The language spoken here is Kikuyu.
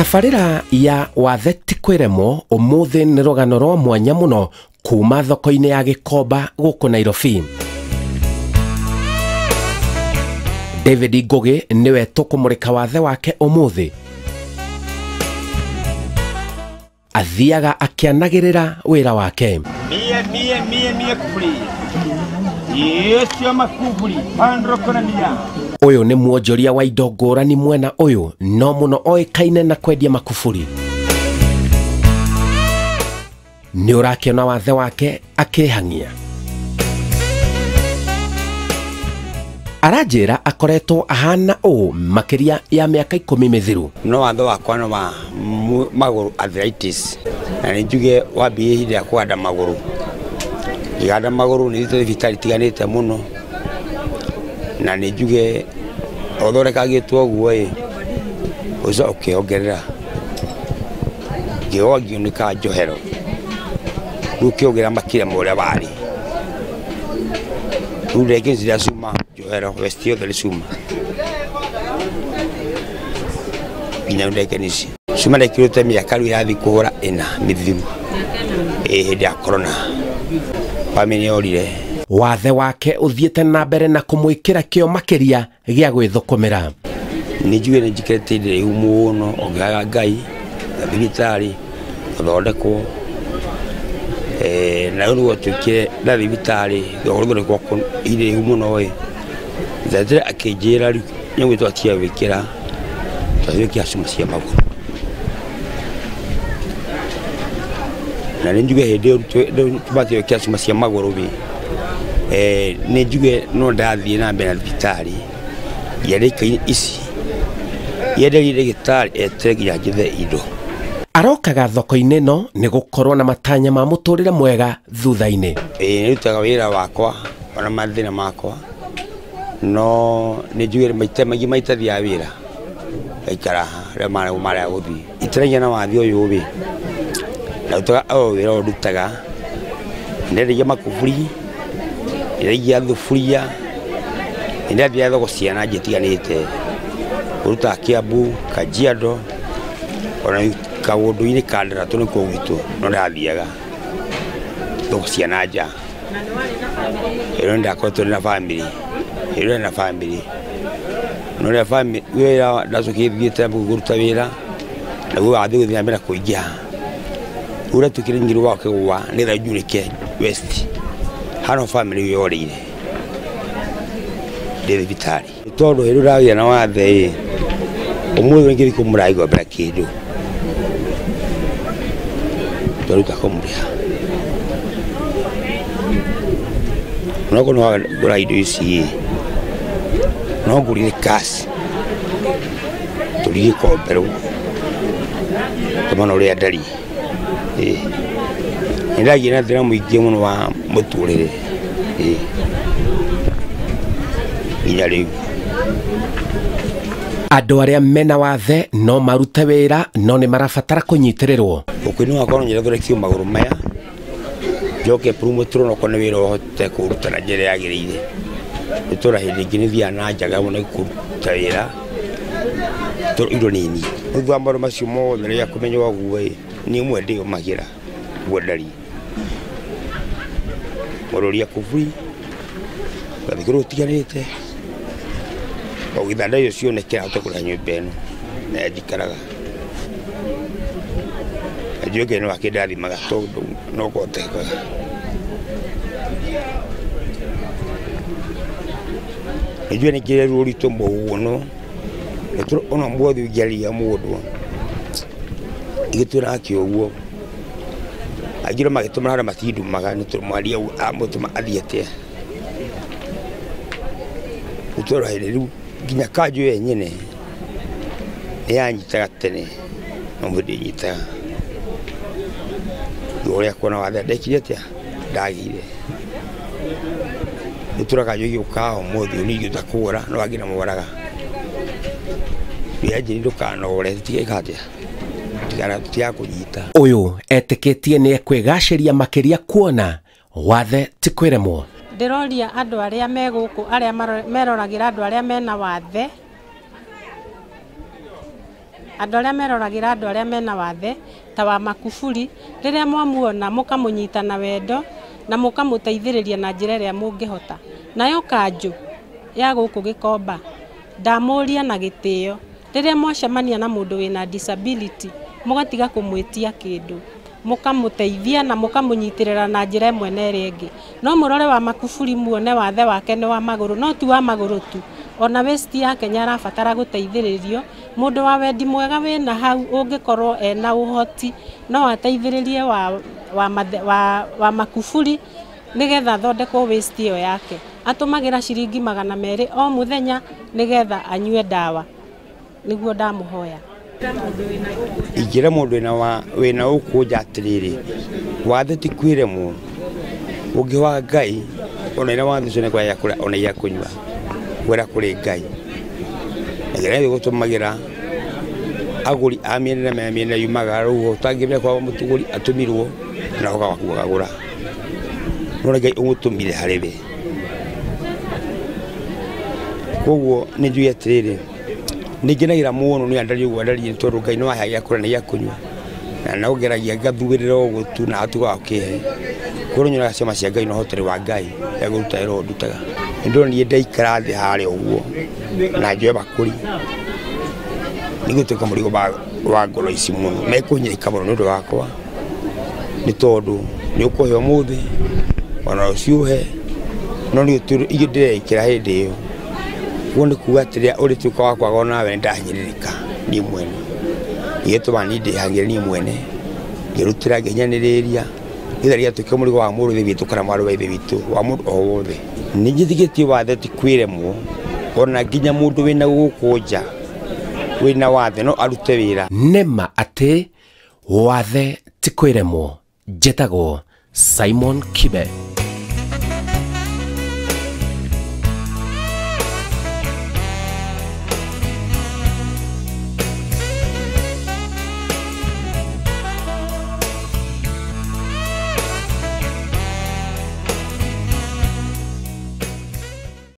Tabarĩra ya Wathe ti kwĩremwo ũmũthĩ nĩ rũgano rwa mwanya mũno kuma thoko-inĩ ya Gĩkomba gũkũ Nairobi. David Ngugi niwe tũkũmũrĩka wathe wake ũmũthĩ. Athiaga akĩanagĩrĩra wĩra wake. Mie mie mie mie kufuri. Yesu makufuri pandro kona mia. Ũyũ nĩ mwonjoria wa indo ngũrani mwena ũyũ no mũno oĩkaine na kwendia makuburi. Nĩ ũrakĩona wathe wake akĩhang'ia. Aranjĩra akoretwo ahana ũũ makĩria ya mĩaka 10 mĩthiru. No wathe wakwa no wa magũrũ arthritis. Na nĩ njuge wambie ihinda rĩa kũganda magũrũ. Ngĩganda magũrũ nĩ thiĩte thibitarĩ itiganĩte mũno. Na nĩ njuge ũthondekagĩtwo ũguo ĩ ũcoke ũkĩongerera. Ngĩgwa ngĩunĩka njohero. Rĩu ũkĩongerera makĩria ma ũrĩa warĩ. Rĩu ndekire cia cuma njohero west yothe nĩ cuma. Nginya ndekire ici. Cuma ndekirĩte mĩaka rĩu ĩrathiĩ kũhũra 4 mĩthiru. Ĩ hĩndĩ ya corona. Famĩlĩ yorire. Wathe wake ũthiĩte na mbere na kũmwĩkĩra kĩo makĩria gĩa gwĩthũkũmĩra. Nĩ njuge nĩ njikĩrĩte ihinda iraihu mũno ongĩaga Ngai na thibitarĩ gũthondekwo. Na rĩu gwatuĩkire na thibitarĩ gũthondekwo ihinda iraihu mũno ĩ. Ndagĩtarĩ akĩnjĩra rĩu nyamũ twatiga gwĩkĩra twagĩkĩra cuma cia magũrũ. Na nĩ njuge hĩndĩ ĩyo tũbatiĩ gwĩkĩra cuma cia magũrũ ĩ. Nĩ njuge no ndathiĩ na mbere na thibitarĩ nginya ndagĩka ici yenderie ndagĩtarĩ etere nginya njethe indo. Arokaga thoko-inĩ ĩno nĩ gũkorwo na matanya ma mũtũrĩre mwega thutha-inĩ. Ĩĩ nĩrutaga wĩra wakwa ona mathĩna makwa no nĩ njuge maita maingĩ maita thiaga wĩra ngaikara haha rĩrĩa marĩa gũthiĩ. Itaragia na wathe ũyũ ĩ ndarutaga o wĩra ũyũ ndutaga ndendagia makuburi ndendagia thuburia ndendagia thoko cia na nja itiganĩte ũrutaga Kiambu, Kajiado ona kaũndũ-inĩ ka Ndaratũ nĩkuo gwitũ no ndathiaga thoko cia na nja. Ĩno nĩndakoretwo ndĩna bamĩrĩ ĩno ndĩna bamĩrĩ no rĩrĩa bamĩrĩ wĩra ndacokire thiĩte kũruta wĩra naguo wathiĩ gũthiĩ na mbere kũingĩha. Rĩu ũratuĩkire nyingĩ rwa kĩgũa nĩgetha njunĩke west hano bamĩrĩ yorĩire ndĩ thibitarĩ. Tondũ hĩndĩ ndagĩa na wathe ĩ ũmũthĩ ngĩthiĩ kũmũraigua kĩndũ twaruta kũmũrĩha. Onokorwo no ngũra indo ici ĩ no ngũrire cash tũrigie gĩkomberwo tũmona ũrĩa ndariĩ. Ĩ nĩndagĩire na thĩna mũingĩ mũno wa mũtũrĩre ĩ nginya rĩu. Andũ arĩa mena wathe no marute wĩra no nĩ marabatara kũnyitĩrĩrwo. Ũkũinĩ wakwa no nyende thondekio magũrũ maya njoke promote no kone wĩra ũhote kũruta na njĩra yagĩrĩire. Nĩ tondũ hĩndĩ ĩngĩ nĩ thiaga na nja ngamona kũruta wĩra tondũ indo nĩ nini. Thutha wa maũndũ macio mothe rĩrĩa kũmenya ũguo ĩ niĩ ũmwe ndĩyũmagĩra ũguo ndariĩ. Mũrũria kuburi ngathiĩ kũndũ gũtiganĩte o gĩthanda icio cioneke ahote kũrĩha nyũmba ĩno na njikaraga. Na njuge Ngai no akĩndathimaga tondũ no kũhotekaga. Nĩ njuge nĩ ngĩrĩ ruo rũritũ mũno ona ũmũthĩ ũngĩarĩria mũndũ igĩtwĩra nake ũguo angĩ no magĩtũmana harĩa matindumaga nĩ tondũ mwaria amũtũma athiĩ atĩa. Nĩ tondũ hĩndĩ rĩu nginya kanjũ yenyene nĩ yanyitaga tene no ũmũthĩ ndĩnyitaga. Thutha ũrĩa kuona wathe ndekire atĩa ndagĩire. Nĩ tũra kanjũ ĩgĩũka ũmũthĩ ũyũ niĩ ingĩhota kũgũra no angĩ nĩmoraga. Ndĩranjĩrire ndũkanore tigeka atĩa tiga kũnyita. Ũyũ etĩkĩtie nĩ ekwĩgacĩria makĩria kuona wathe ti kwĩremwo. Ndĩroria andũ arĩa me gũkũ arĩa meroragĩra andũ arĩa mena wathe Andũ arĩa meroragĩra andũ arĩa mena wathe ta wa Makuburi, rĩrĩa mwamuona mũkamũnyita na wendo na mũkamũteithĩrĩria na njĩra ĩrĩa mũngĩhota. Nayo kanjũ ya gũkũ Gĩkomba ndamũria na gĩtĩo, rĩrĩa mwacemania na mũndũ wĩna disability mũgatiga kũmwĩtia kĩndũ, mũkamũteithia na mũkamũnyitĩrĩra na njĩra ĩmwe na ĩrĩa ĩngĩ. No mũrore wa Makuburi muone wathe wake nĩ wa magũrũ, no ti wa magũrũ tu, ona waist yake nĩ arabatara gũteithĩrĩrio. Mũndũ wa wendi mwega wĩna hau ũngĩkorwo ena ũhoti no ateithĩrĩrie wa Makuburi nĩgetha athondekwo waist ĩyo yake. Atũmagĩra ciringi 200 o mũthenya nĩgetha anyue ndawa. Nĩguo ndamũhoya. Ingĩra mũndũ wĩna gũkũ nja atĩrĩrĩ, wathe ti kwĩremwo, ũngĩ wa Ngai ona ina wathe ũcio nĩ kũrĩa kũrĩa ona gĩa kũnyua gwera kũrĩ Ngai. Na njĩra ĩyo gũtũmagĩra agũri a mĩena na mĩena yumaga rũhuho ũtangĩmenya kwa mũtugũri atũmirwo na ũga waku agagũra, no nĩ Ngai ũmũtũmire harĩ we. Koguo nĩ njuge atĩrĩrĩ, nĩ ngenagĩra mũno nĩ andariĩ ũguo andariĩ tondũ Ngai no ahe gĩa kũrĩa na gĩa kũnyua, na no ngeragia ngathuĩrĩra ũguo tu na atuga wa kĩhe. Koguo nyonaga ciama cia Ngai na ũhotani wa Ngai ya kũruta wĩra ũyũ ndutaga. Nĩ ndonire ndaikara thĩ harĩa ũguo na njoe bakũri, nĩ gũtuĩka mũrigo wa ngoro ici mũno, mekũhinyĩrĩka mũno nĩ ũndũ wakwa, nĩ tondũ nĩ ũkũhe ũmũthĩ ona rũciũ ũhe, no nĩ ũtũrũ ingĩ ndĩreĩkĩra hĩndĩ ĩyo. Koguo nĩ kuga atĩrĩa ũrĩtuĩka wa kwaga onawe nĩ ndahinyĩrĩrĩka niĩ mwene, nĩgĩtũma niĩ ndĩhangĩre niĩ mwene, ngĩrutĩra ngĩhinyanĩrĩria nĩgetha rĩgatuĩke mũrigo wa mũrũ wa ithe witũ kana mwarĩ wa ithe witũ wa mũndũ o wothe. Nĩ njĩtĩkĩtie wathe ti kwĩremwo, ona nginya mũndũ wĩna gũkũ nja wĩna wathe no arute wĩra. Nĩma atĩ wathe ti kwĩremwo. Njĩtagwo Simon Kibe.